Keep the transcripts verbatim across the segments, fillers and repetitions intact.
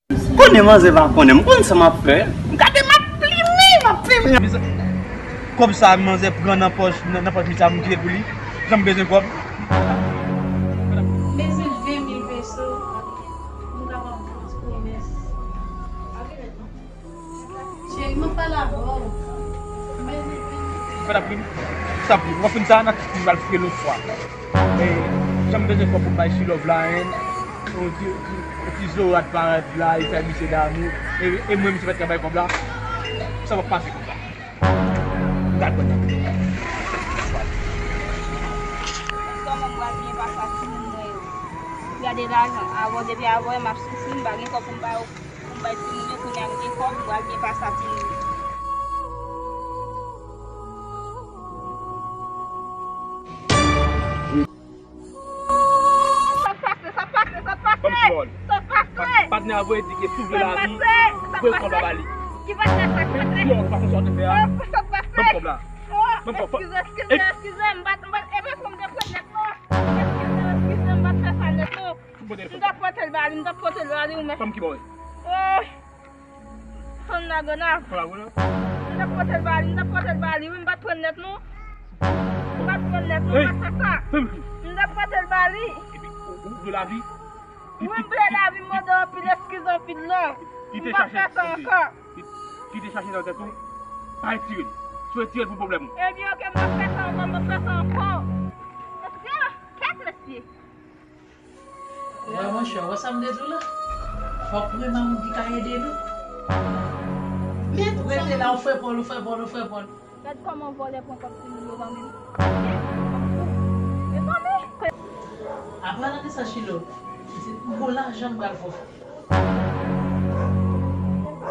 Konnen manzè pa konnen, m konn sa m ap fè. Gade m ap plimen, m ap plimen. Kòb sa manzè pran nan pòch, nan, nan pòch li sa m kite pou li. Jan m bezwen kòb. Bezwen ven mil peso pou m kapab fè yon ti komès. Cheri, m ap pale avè w. Fè la prim. Sa prim. W ap fin sa, n a ti pral fè lòt fwa. E, jan m bezwen fè pou m bay Chilòv la, en, yon ti, yon ti zorat parèt la, li fè misye damou. E, e mwen, misye pa t ka bay kòb la. Sa p ap pase konsa. M pral pran nan. Kòman m pral byen pase ak timoun mwen yo? Gade lajan. Avè w, depi avè w, m ap soufri, m pa gen kòb pou m ba yo. Pou m bay timoun yo, kounye a m gen kòb, m pral byen pase ak timoun yo. Sa pase, sa pase, sa pase. Ban m ti bòl. Sa pase. Patnè a voye di ke si w vle lavi, voye kòb la ba li. Ki patnè sa, ki patnè? Yo, ou pa konn sa w te fè a. Sa pase. Ban m kòb la. Ban m kòb. Eskize, eskize, eskize, m pa, m pa, e pa fò m te pran nèt non. Eskize, eskize, m pa t fè sa nèt non. M t ap pote l ba li, m t ap pote l ba li, ou men. Fanm ki bò? Oh! Fanm Lagonav. Fanm Lagonav? M t ap pote l ba li, m t ap pote l ba li, wi, m pa t pran nèt non. M pa t pran nèt non, m pa t fè sa. M t ap pote l ba li. Epi, ou, ou vle lavi? Wi, m vle lavi, m mande anpil eskiz anpil non. M p ap fè sa ankò. Li, li te chache nan tèt ou, pa retire l. Si w retire l pou pwoblèm ou. Ebyen, oke, m p ap fè sa ankò, m p ap fè sa ankò. Mesye, kèt mesye. Wè, monchè, wè sa m te di w la? Fòk nou gen moun ki ka ede nou. Men tou rete la, ou fè pòl, ou fè pòl, ou fè pòl. Gad kòman vòlè pran kòb timoun yo ban men. E ban men. An palan de sa, Chilo, se pou gwo lajan m pral fè w.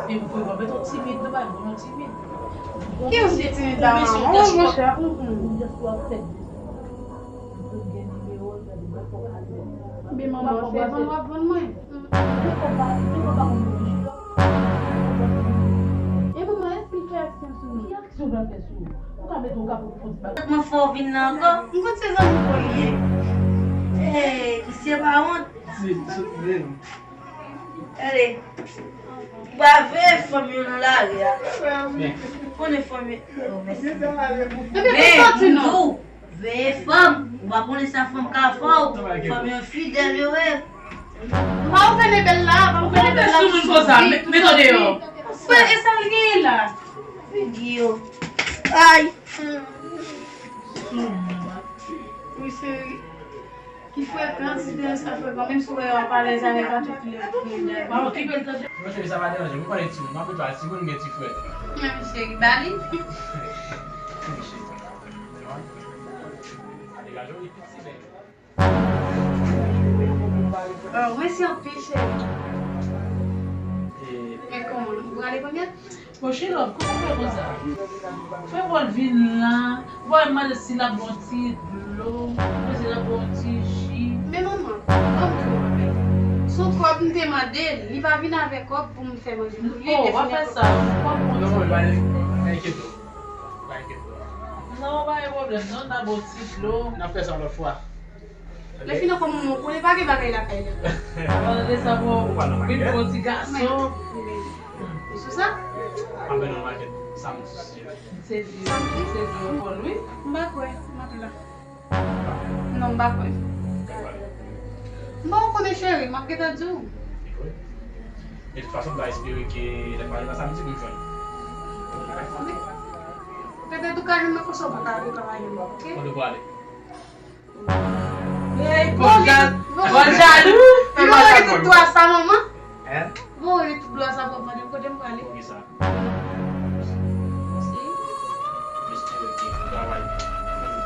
E m kwè w pa bezwen timid, nou pa bezwen timid. Ki yon ti timid la, manman? Wi, monchè. Bi manman, se vann w ap vann mwen. E manman, èske l fè aksyon sou mwen? Ki aksyon l pral fè sou ou? Ou ka mete yon kapot pou ti bagay. Mwen fè w vin la ankò. M konn se zanmi w li ye. Hey, misye pa wont. Si, si, si, non. Gade, ou pa veye fanm yo nan lari a. Konnen fanm yo. Oh, mèsi. Men, m di w, veye fanm. Ou pa konnen sa fanm ka fè w. Fanm yo fidèl yo ye. Pa ouvè lebèl la, pa ouvè lebèl la. Sou moun konsa, met, met w deyò. Frè, e sa l genyen la? Figi yo. Ay. Wi, cheri. Ki frekan, ti tèlè sa frekan, menm si w wè w ap alèz avèk a tout lè. Pa okipe l tande. Non, cheri, sa pa deranje m. Ou konnen timoun, m ap retwal timoun gen ti frè. Men, cheri, ba li. Wi, cheri. A degaje w, li piti, men. Oh, mèsi anpil, cheri. E men kòman, nou prale kounye a? Bon, Chilòv, kòman w fè konsa? Fè Pòl vin la. Pòl mande si l ap ba w ti dlo, mande si l ap ba w ti ji. Men manman, ban m di w yon bagay. Se yon kòb m te mande l, li pa vin avèk kòb pou m fè manje pou li. Oh, w ap fè sa. Kòb bon. Non, pa enkyete w. Pa enkyete w. Non, pa gen pwoblèm, non, n ap ba w ti dlo. N ap fè sa yon lòt fwa. Lè fini ankò manman, ou konnen pa gen bagay lakay la. An palan de sa, bon, ou pral nan makèt? Vin pou ti gason. Ou sou sa? M ap vin nan makèt samdi. Se di, se di yon pòl, wi. M pa kwè, m ap la. Non, m pa kwè. M pa konnen, cheri, m ap gentan di w. De tout fason, m ta espere ke lè m pral nan samdi, pou m jwenn. Petèt ou ka jwenn mwen konsa, ou pa ka, ou ka pa jwenn mwen, oke? Kote w prale? Ey, bon, bon, jan, bon, jan, wi. Bon, jan, tout dwa sa, manman. Hein? Bon, li tout dwa sa, papa, kote m prale? Poukisa? Si. Mesye ki travay,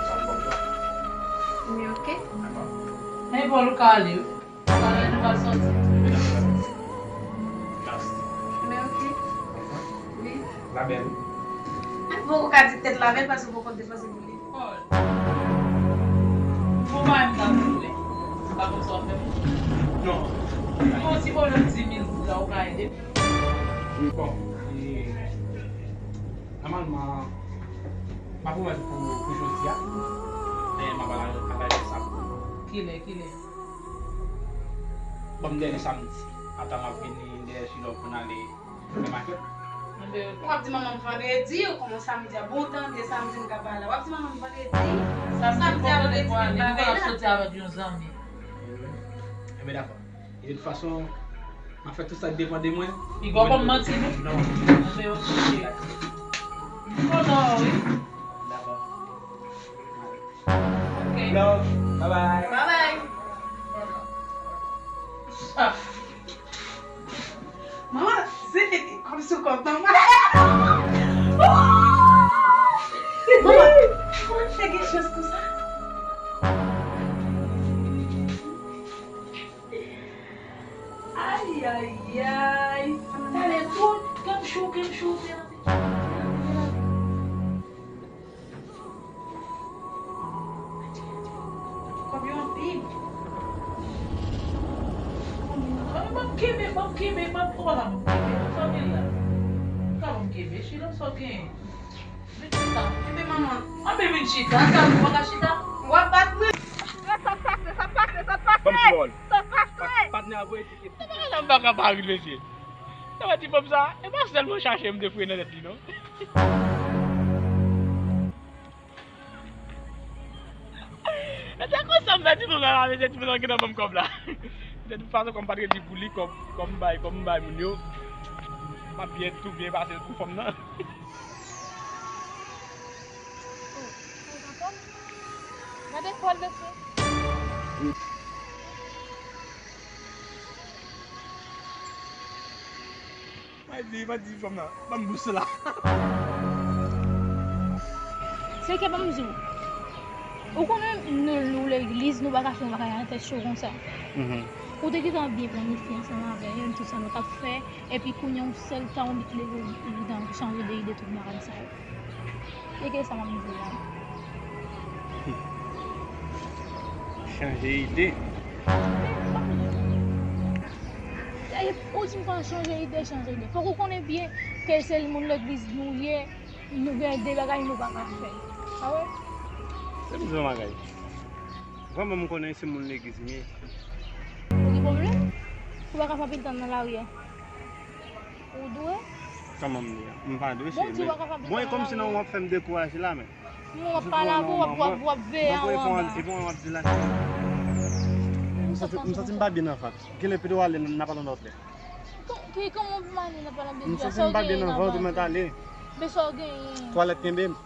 sa m konn fè. Men oke. Dakò. Ey, bon, Luka ale, wi. Talè nou pral sòti. Mèsi. Men oke. Wi. La bèl. Ou poko ka di tèt la bèl paske ou poko depanse pou li. Bon, mwen menm, m ta vle. Ou pa konn sa w ap fè m? Non. Yon ti pwoblèm di mil goud la, ou ka ede m? Wi, bon. E, nòmalman, m pa pwomèt pou, pou jodi a. Men m ap al, al al fè sa pou ou. Kilè, kilè? Ban m dènye samdi. Ata m ap vini dèyè Chilò pou n ale fè makèt. W ap di manman m vandredi, ou kòman samdi a? Bon, tande, samdi m ka pa la. W ap di manman m vandredi, samdi a vandredi m pa la. Soti avèk yon zanmi. Enben, dakò. E de tout fason, m ap fè tout sa k depann de mwen. Piga w ban m manti, non? Non. Enben, oke. M konnen w, wi. Dakò. Oke. Love. Bye bye. Bye bye. Ah. Manman, se kòmsi w kontan, manman. Manman, kòman w fè gen chans konsa? Ay, ay, ay. Talè tou, kè m cho, kè m cho, kè m cho. Kòb yo anpil. Ban m kenbe, ban m kenbe, ban m, oh, la, ban m kenbe. Sa w gen la? Sa ban m kenbe, Chilò, sa w gen? Vin chita. Kenbe manman. Anben vin chita, sa w pa ka chita? W ap bat mwen. Sa pase, sa pase, sa pase. Ban m ti bòl. Sa pase. Patnè a voye tike. Sa pa ka, sa pa ka pa ri, mesye. Sa vle di fanm sa, e pa sèlman chache m te fouye nan tèt li, non. E te konsa m fè ti fanm sa, mesye, ti fanm sa gentan ban m kòb la. De tout fason, kòm m pa t redi pou li, kòm, kòm m bay, kòm m bay moun yo, m ap byen tou byen pase l pou fanm nan. Gade kòl mesye. Mwen di, mwen di fanm nan, ban m bous la. Se ke ban m di w. Ou konnen nou, nou legliz, nou pa ka fè yon bagay nan tèt cho konsa. Mhm. Ou te gentan byen planifye ansanm avè l, tout sa nou t ap fè, epi kounye a yon sèl tan ou vin leve ou gentan chanje de ide tout bagay sa yo. E ke sa m ap di la? Chanje ide. E, ou di m pa chanje ide, chanje ide. Fòk ou konnen byen ke se moun legliz nou ye, nou gen de bagay nou pa ka fè. A wè? Se m di yon bagay. Vrèman, m konnen se moun legliz m ye. Ou gen pwoblèm? Ou pa ka fè pil tan nan lari a. Ou dwe? Kòman m dwe? M pa dwe, cheri, men bon, e kòmsi non w ap fè m dekouraje la, men. Mwen w ap pale avè w, w ap, w ap, w ap veye avè w anba. E bon, w ap di la, cheri. M santi, m santi m pa byen nan vant. Genlè pito w ale, n a pale yon lòt lè. Ki, kòman w ale nan pale byen? M santi m pa byen nan vant, ou mèt ale. Men sa w genyen? Twalèt kenbe m.